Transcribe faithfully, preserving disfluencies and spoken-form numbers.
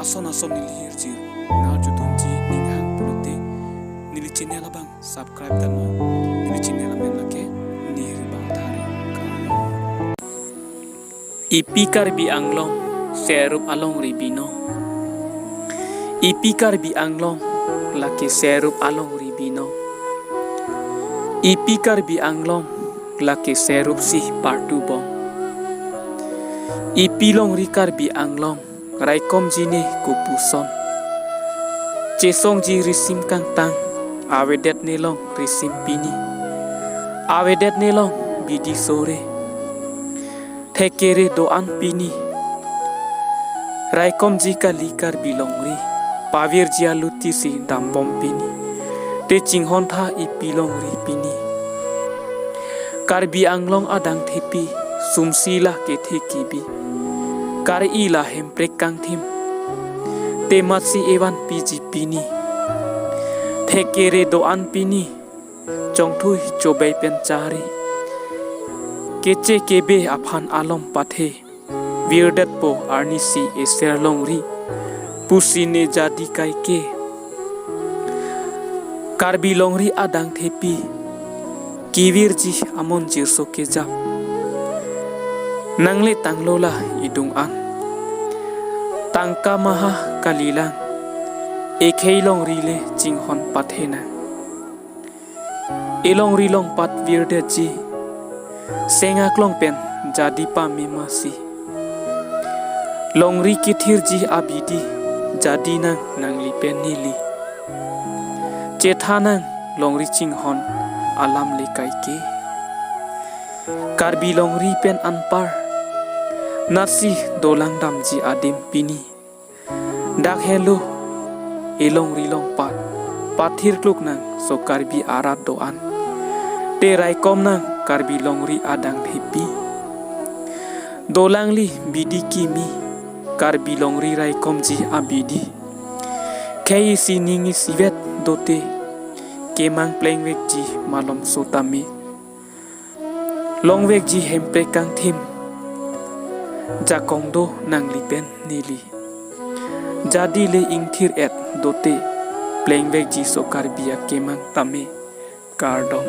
Ason ason neli hirjir nang chotongji ning hang pulote neli channel abang subscribe tangnon, neli channel amen lake Nihir Bangthari Karlong. Ipi Karbi Anglong serup alongri binong. Ipi Karbi Anglong lake serup alongri binong. Ipi Karbi Anglong lake serup si partu bong. Ipi longri Karbi Anglong raikomji ne kopuson. Chesongji risim kangtang, avedetne long risim pini. Avedetne long bidi sore. Thekere do-an pini. Raikomji kali Karbi longri. Pavirji aluti si dambom pini. Te chinghon tha ipi longri pini. Karbi Anglong adang thepi, sumsi la kethe kebi. Kar-i la hemprek kangthim. Te matsi evan piji pini. Thekere do-an pini. Chongthui chobei pen chari. Keche kebe aphan alom pathe. Virdetpo arnisi eser longri. Pusi ne jadi kaike. Karbi longri adang thepi. Kevirji amonjir so kejap. Nangle tanglo la idung an. Tangka maha kalilang. Ekhei longri le chinghon pathenang. Elongri longpat virdetji. Seng aklong pen jadi pamemasi. Longri kethirji abidi. Jadi nang nangli pen neli. Chethanang longri chinghon alam le kaike. Karbi longri pen anpar. Natsi dolang damji adim pini. Dak helo, elongri longpat, pathir kluk nang so Karbi arat do-an. Te raikom nang Karbi longri adang thepi. Dolangli bidi kimi, Karbi longri raikomji abidi. Khei isi ning isivet dote, kemang plengvekji malom so tame. Longvekji hemprek kangthim. Jakong do nangli pen neli. Jadi le ingthir et dote. Plengvekji so Karbi akemang tame. Kardom.